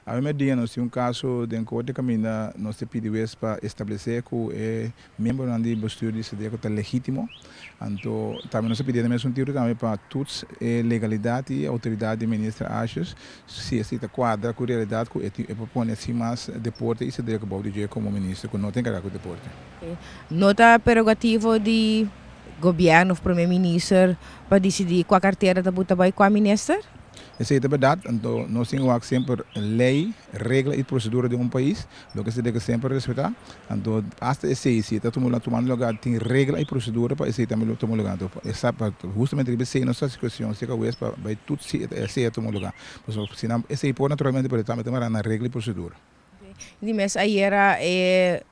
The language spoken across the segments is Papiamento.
Awe merdia nos tin un kaso den korte kaminda nos ta pidi wes pa establesé ku e miembronan di bestuur di Sedeko ta legítimo. Anto tambe nos ta pidi den mesun tiru tambe pa toets e legalidat i outoridat di minister Asjes si esei ta kuadra ku realidat ku e tin e por pone sin mas deporte i Sedeko bou di dje komo minister ku no ta enkargá ku deporte. No ta prerogativo di gobièrnu òf promé minister pa disidí kua kartera ta buta bai kua minister? Esei ta bèrdat, anto nos tin wak semper lei, regla i prosedura den un pais, loke se debe semper respetá. Anto asta esei si e ta tuma tumando lugá tin regla i prosedura pa esei tambe lo tuma lugá. Anto esa pa hustamente riba esei nos ta hasi kuestion serka hues pa bai tut si esei a tuma lugá. Pasobra si nan esei por naturalmente pero tambe ta mará na regla i prosedura. Di mes ayera e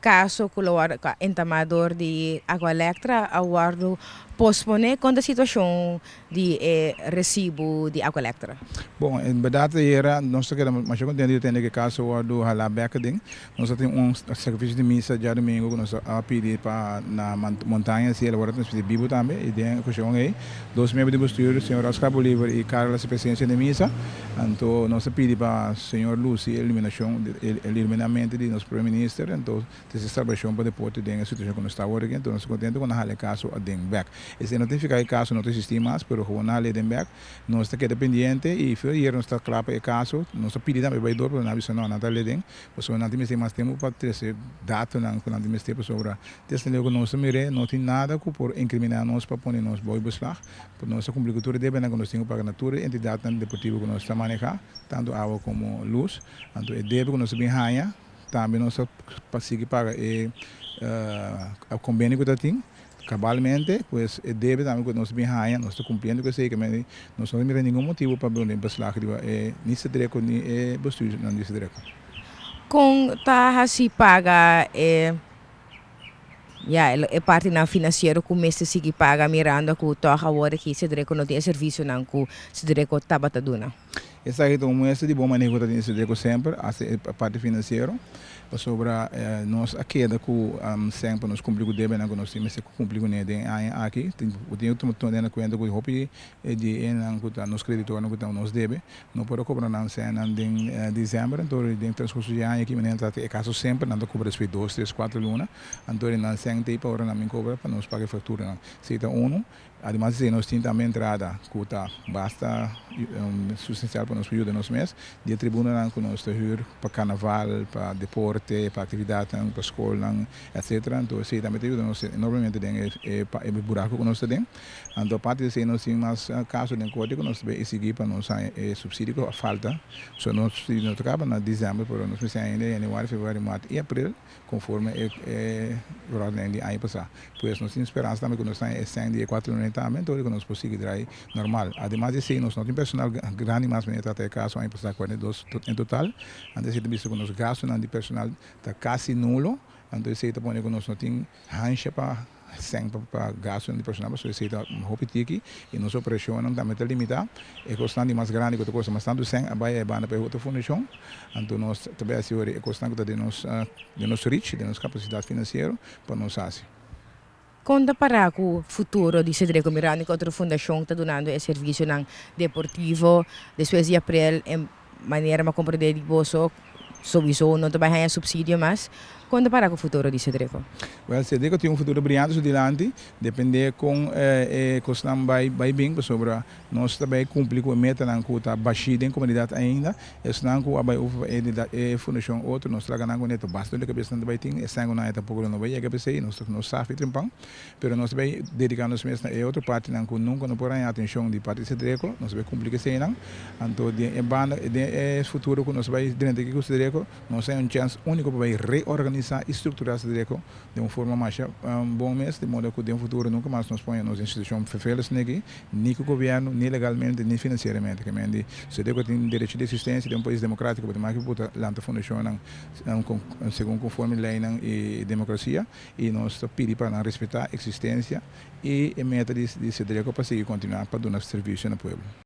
Kaso ku lo wòrdu entamá dor di Aqualectra a wòrdu posponé. Kon ta situashon di e resibu di Aqualectra? Bon, en bèrdat ayera nos ta keda masha kontentu di tende ku e kaso wòrdu halá bèk aden. Nos a tin un sakrifisio di misa djadumingu ku nos a pidi pa na Montaña si el a wòrdu transmití bibu tambe i den e okashon ei dos miembro di bestuur, señor Oscar Bolivar i Carla hasi presensia den misa. Anto nos a pidi pa señor Lucy e iluminashon, e iluminamento di nos Primer Minister, anto ta e salbashon pa deporte den e situashon ku nos ta awor aki. Anto nos ta kontento ku nan hala e kaso aden bek. Esei no signifiká e kaso no ta eksistí mas, pero gewoon nan hal'é den bek. Nos ta keda pendiente i fio ayer nos ta kla pa e kaso. Nos a pidi tambe bai dor, pero nan a bisa no, nan ta hal'é den, pasobra nan tin mester mas tempu pa trese datonan ku nan tin mester, pasobra te esnan leu ku nos ta mir'é no tin nada ku por inkriminá nos pa pone nos bou e beslag. Nos ta kumpli ku tur e debenan ku nos tin ku paga na tur e entidatnan deportivo ku nos ta manehá, tantu awa komo lus. Anto e debe ku nos ta bin haña, tambe nos ta pa sigui paga e kombenio ku ta tin kabalmente. Pues e debe tambe ku nos ta bin haña, nos ta kumpliendo ku esei. Kemey nos no ta mira ningun motibu pa bini beslag riba e ni Sedreko ni e bestuurnan di Sedreko. Kon ta hasi paga e Ya, e partinan finansiero ku mester sigui paga mirando ku tòg awor aki Sedreko no tin e servisionan ku Sedreko tabata duna. Esaki ta un muestra di bon maneho ku ta tin Sedreko semper hasta e parti finansiero, pasobra nos a keda ku sèn pa nos kumpli ku debenan ku nos tin mester kumpli kuné den e aña aki. Tin ku tene na kuenta ku hopi di enan ku ta nos kreditornan ku ta nos debe No por a cobra nan sènnan den december, anto den transcurso di aña aki manera ta e caso semper nan ta cobra despues dos, tres, cuatro luna, anto nan sèn ta ei pa ora nan bin cobra pa nos paga e facturanan. Esei ta uno. Ademas di esei nos tin tambe entrada cu ta basta sustancial pa nos por yuda nos mes, di e tribunanan cu nos ta huur pa carnaval, pa deporte, pa actividadnan, pa scolnan, etcetera. Anto esei tambe ta yuda nos enormemente den e buraco cu nos ta den. Anto aparte di esei nos tin mas kaso den korte ku nos ta bay esigí pa nos haña e supsidio ku a falta. So nos supsidio no ta kaba na desèmber pero nos mester haña den yanüari, febrüari, mart i aprel konforme e e verordening di aña pasá. Pues nos tin speransa tambe ku nos ta haña e sèn di e kuater luna tambe anto ku nos por sigui drai normal. Ademas di esei nos no tin personal grandi mas manera trata e kaso aña pasá, 42 en total. Anto esei ta bisa ku nos gastunan di personal ta kasi nulo. Anto esei ta pone ku nos no tin hansha pa Sèn pa gastunan di personal pasobra esei ta hopi tiki i nos operashonnan tambe ta limitá. E kosnan di mas grandi ku ta kosta mas tantu sèn a bai e banda pa e otro fundashon. Anto nos ta bai hasi ora e kosnan ku ta den nos den nos reach, den nos kapasidat finansiero pa nos hasi. Kon ta pará ku futuro di Cedreco mirando ku otro fundashon ta dunando e servisionan deportivo despues di aprel e manera mi a komprendé di boso Souiso no ta bai haña supsidio mas. Kon ta para ku futuro di Cedrico? Wèl, Cedrico tin un futuro briante su dilanti, dependé kon e kosnan bai bai bin, pasobra nos ta bai kumpli ku e metanan ku ta bashí den komunidat ainda. Esnan ku a bai over pa e fundashon otro, nos ta laga nan kuné ta basta dor di kabes nan ta bai tin, esnan ku nan e tampoko lo no bai yega p'esei, nos ta nos sa fitrempan. Pero nos ta bai dediká nos mes na e otro partinan ku nunka no por haña atenshon di parti di Sedreko. Nos ta bai kumpli ku eseinan. Anto den e banda, den e futuro ku nos ta bai drenta aki ku Sedreko, nos haña un chèns úniko pa bai reorganisá i strukturá Sedreko den un forma masha bon mes, di moda ku den futuro nunka mas nos por haña nos den situashon ferfel asina aki, ni ku gobièrnu, ni legalmente, ni finansieramente. Ke men di Sedreko tin derecho di eksistensia den un pais demokratiko, bo tin mas ke por ta lanta fundashonnan segun konforme leinan i demokrasia. I nos ta pidi pa nan respetá eksistensia i e meta di Sedreko pa sigui kontinuá pa duna servisio na pueblo.